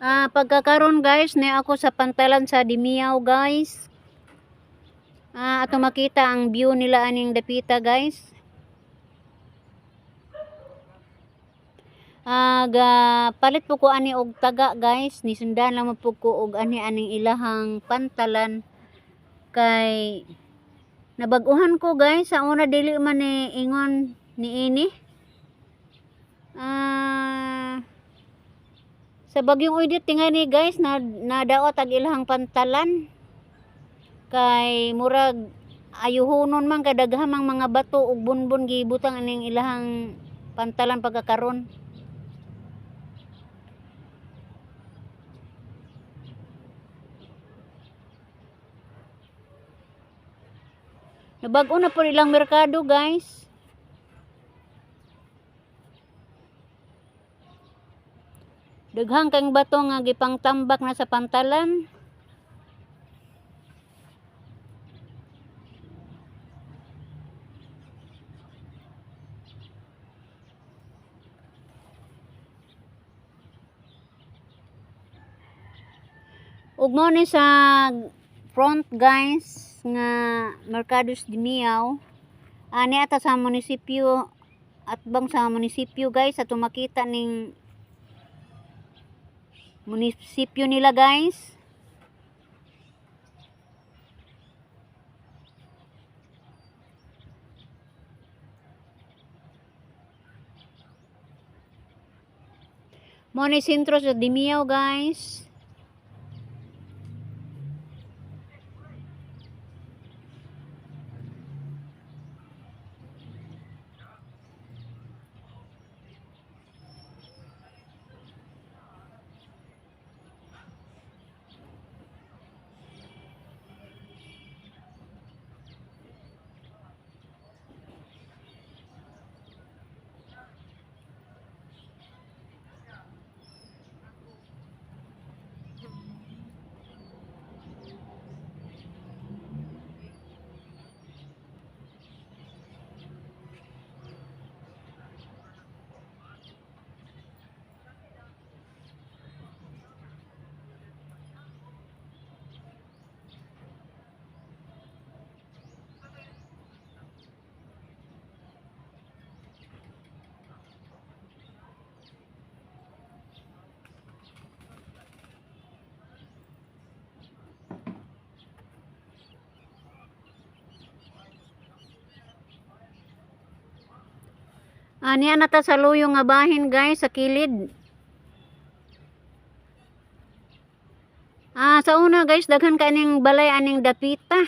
Pagkakaron guys, ni ako sa pantalan sa Dimiao, guys. Ato makita ang view nila aning dapita, guys. Ga palit po ko ani og taga, guys, ni sundan lang po ko og ani aning ilahang pantalan kay nabag-uhan ko, guys. Sa una dili man ni ingon ni ini. Sa bagyong Odette tingali, guys, na nadaot ang ilahang pantalan kay murag ayuhonon man kay daghan mang mga bato ug bunbon gibutang aning ilahang pantalan pagkakaron. Nabag-o na po ilang merkado, guys. Daghang kang bato nga gipangtambak na sa pantalan. Ug mao ni sa front, guys, nga Mercados de Miao. Ani ata sa munisipyo, atbang sa munisipyo, guys, ato makita ning munisipyo nila, guys. Mao ni sentro sa Dimiao, guys. Niya na ta sa luyo nga bahin, guys, sa kilid. Sa una, guys, daghan kay ning balay aning dapita.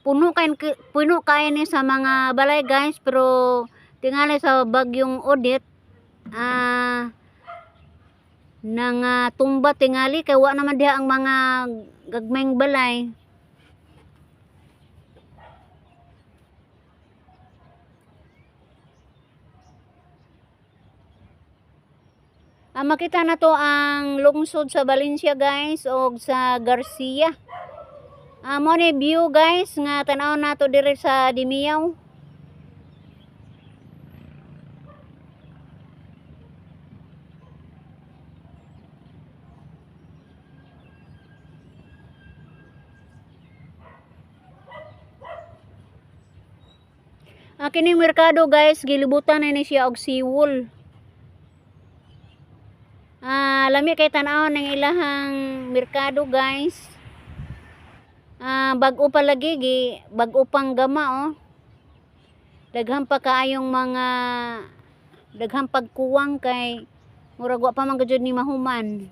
Puno kay ni sa mga balay, guys, pero tingali sa bagyong Odette nang tumba tingali kay wa naman diha ang mga gagmayng balay. Makita na to ang lungsod sa Valencia, guys, og sa Garcia. Mo ni view, guys, nga tan-aw nato diri sa Dimiao. Kining merkado, guys, gilibutan na ni siya og seawall. Lami kay tan-awon ng ilahang merkado, guys. Bag-o pa lagi gi, bag-o pang gama oh. Daghan pa kaayong mga daghang pagkuwang kay murag wa pa man gud ni mahuman.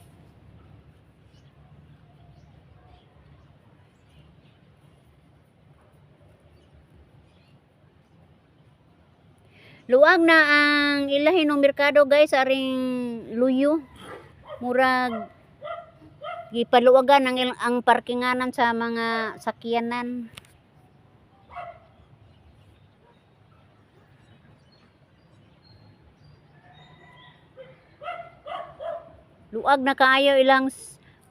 Luag na ang ilahin ng merkado, guys, aring luyo. Murag gipaluwagan ang parkinganan sa mga sakyanan. Luag na kaayo ilang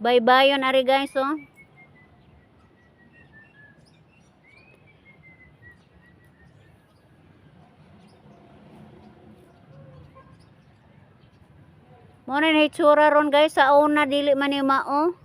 baybayon ari, guys, oh. Mao na na itsura ron, guys. Sa una dili man ni mao.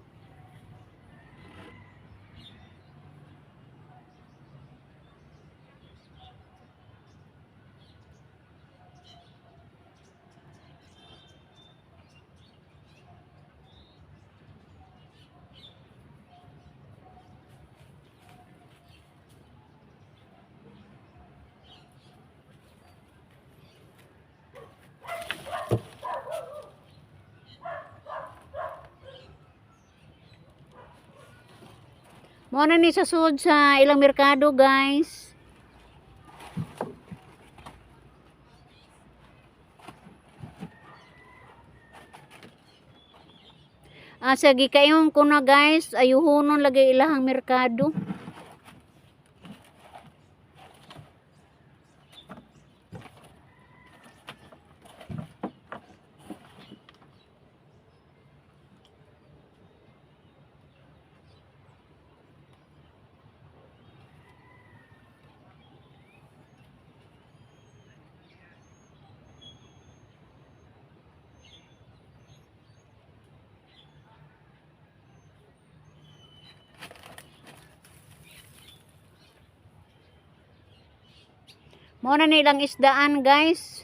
Mao na ni sa sud sa ilang merkado, guys. Ah, sa gikayon ko na, guys, ayuhonon lagi ilahang merkado. Mao na nilang isdaan, guys.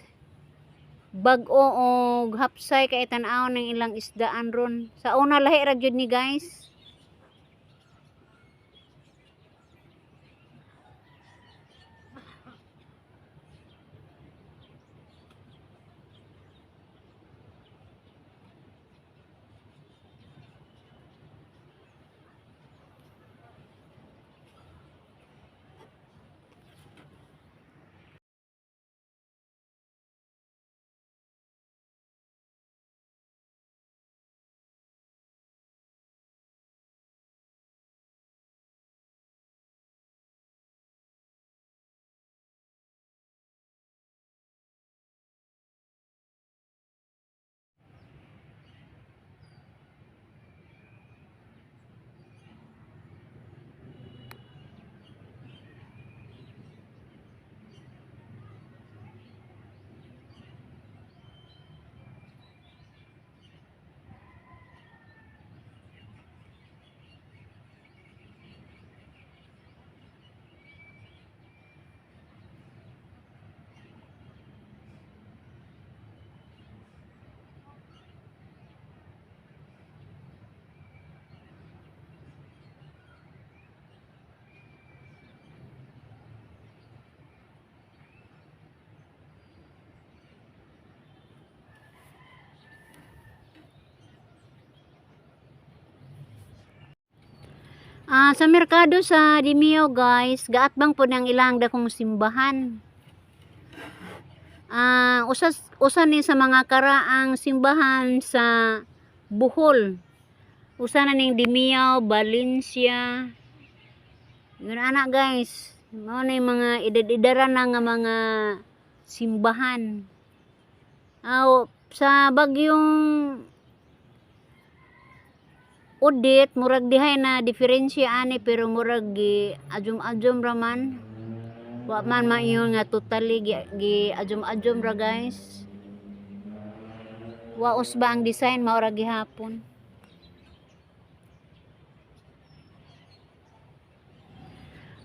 Bag-o og hapsay kay tan-aw ng ilang isdaan ron. Sa una lahi ra gyud ni, guys. Ah, sa merkado sa Dimio, guys, gaatbang po ng ilang dakong simbahan. Ah, usa usa ni sa mga karaang simbahan sa Bohol. Usa na ning Dimiao, Valencia. Yun ana, guys. Mao na yung mga edad-edaran na nga mga simbahan. Aw, sa bagyong Odette, murag dihay na diferensya ani, pero murag gi adjum-adjum ra man. Wa man mayon nga totally gi adjum-adjum ra, guys. Waos ba ang design mao ra gihapon.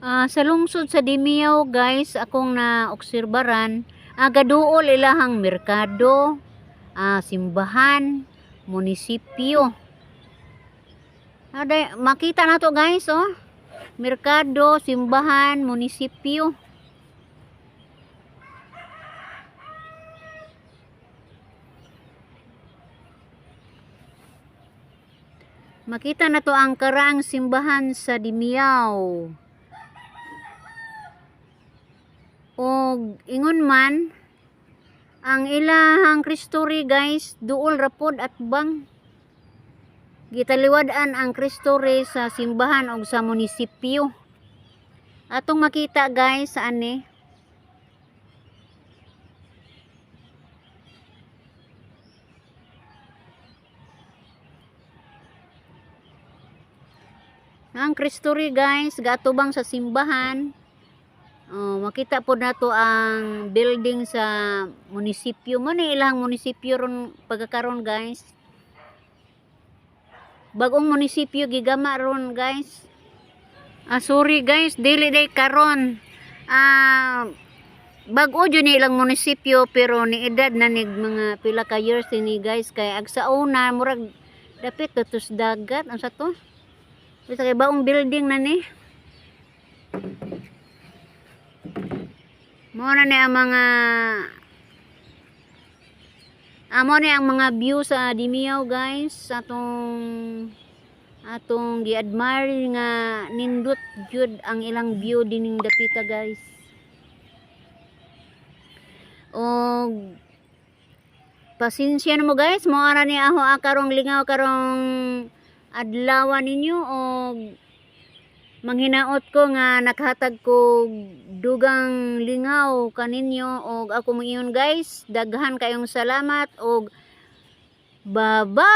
Ah, sa lungsod sa Dimiao, guys, akong na obserbaran, gaduol ilahang merkado, simbahan, munisipyo. Aday, makita na to, guys, oh. Merkado, simbahan, munisipyo. Makita na to ang karaang simbahan sa Dimiao. Og ingon man ang ilahang Kristo Rey, guys, duol ra pod at bang gitaliwad-an ang Kristo Rey sa simbahan og sa munisipyo. Atong makita, guys, sa ani. Ang Kristo Rey, guys, gatubang sa simbahan. Oh, makita po nato ang building sa munisipyo mo ni ilang munisipyo ron pagkakaron, guys. Bagong munisipyo gigama ron, guys. Ah, sorry guys, dili day karon. Ah, bag-o jud ni ilang munisipyo pero ni edad na nig mga pila ka years ni, guys, kay ag sa una murag dapit to sa dagat. Unsa to? Basta kay baong building na ni. Mao na ni ang mga amo ni ang mga view sa Dimiao, guys, sa atong atong gi-admire nga nindot jud ang ilang view dining dapita, guys. Og pasensya na mo, guys, mo ara ni aho karong lingaw karong adlaw ninyo og manghinaot ko nga nakahatag ko dugang lingaw kaninyo. Og ako moingon, guys, daghan kayong salamat og bye bye.